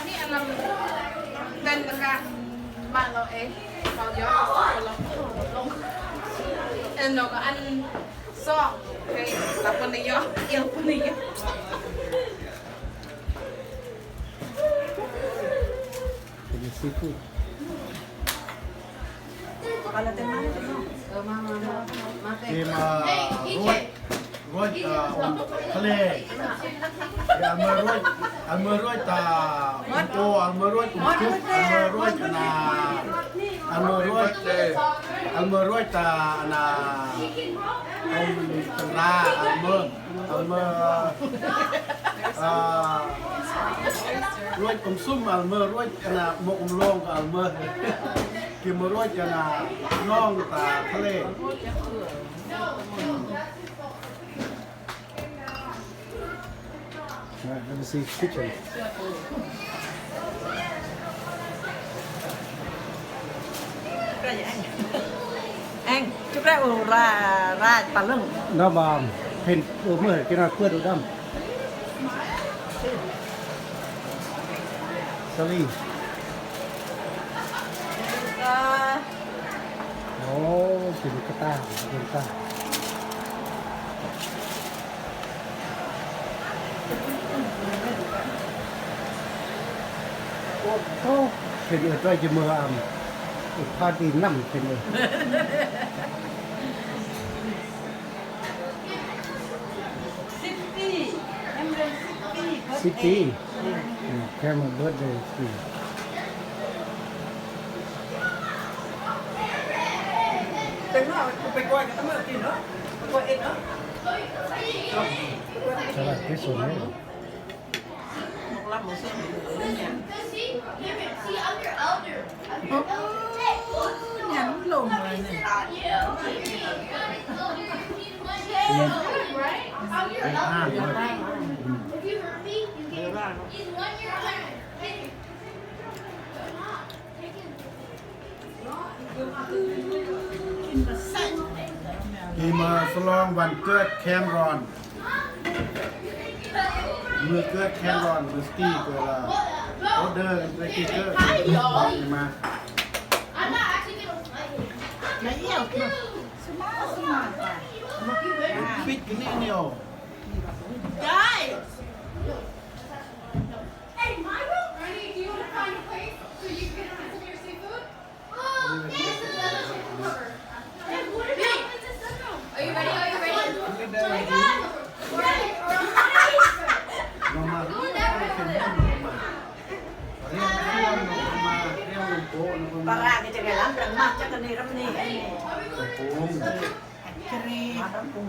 Ni alam dan ka malo e. Kalau dia kalau long. Eno ka an song. Oke, tak pernah ya, ya pernah ya. ເປັນຊີຟູດ ເອີ ມາ ມາ ມາ ມາເຕັມ ເກມ ເອີ ຣວດ ຣວດ ເອີ ທະເລ ເອີ ເມື່ອຣວດ ເອີ ເມື່ອຣວດຕາໂອ ເມື່ອຣວດອຸມຊຸກ ເມື່ອຣວດ ອັນນ່າ ເມື່ອຣວດ ເມື່ອຣວດຕາ ອັນນ່າ ອົງຕະລາ ເມື່ອ ເອົາເມີ ເອີ ລວຍກົມຊຸ່ມ ເອົາເມີລວຍ ອັນນ່າ ໝົກອຳລອງ ກໍເອົາເມີ ກິນມາລວຍ ອັນນ່າ ນ້ອງຕາທະເລ. All right, let me see kitchen. ແອງ ຈຸກແລໂອລາ ລາດປາເລິ້ງ ນະບາມ ເຫັນ ເອີ ເມື່ອກິນນາເພື່ອນດຳ ສາລີ ໂອ້ ກິນກະຕ່າ ກິນກະຕ່າ. ໂອ້ໂຫ ເປັນເອີ ໄດ້ຈະເມືອອຳ ພາດີນຳເປັນເອີ ສິບປີ ແຮມເດີນສິບປີ ສິບປີ ເບີດເດ ເອີ ແຄມເບີດເດ ສິບປີ. ເຕັມແລ້ວ ໄປກ້ອຍກັນຕະເມີກິນເນາະ ໄປກ້ອຍເອັດເນາະ ສະລັດທີ່ສຸດເລີຍ ໂອ້ ຫຍັງລົງລະນີ້ ທີ່ມາສະຫຼອງວັນເກີດແຄມຣອນ ມື້ເກີດແຄມຣອນ ມື້ສະຕີເກີດລະ ອອເດີກັນໄປກິນເກີດມາ ນາຍອຽວ ສະມາ ສະມາ ປິດກິນນີ້ Guys! Hey, Michael! Ernie, do you want to find a place so you can have some of your seafood? Oh, this is another chicken cover. Hey, what about Princess Central? Are you ready? Are you ready? Oh my God! Ready! Ready! ປາຮ້າກໍຈະໄດ້ລຳ ລຳມາກ ຈັກອັນນີ້ລຳນີ້ ອັນນີ້ ອັດຈະເຣ ມາລຳປຸງ.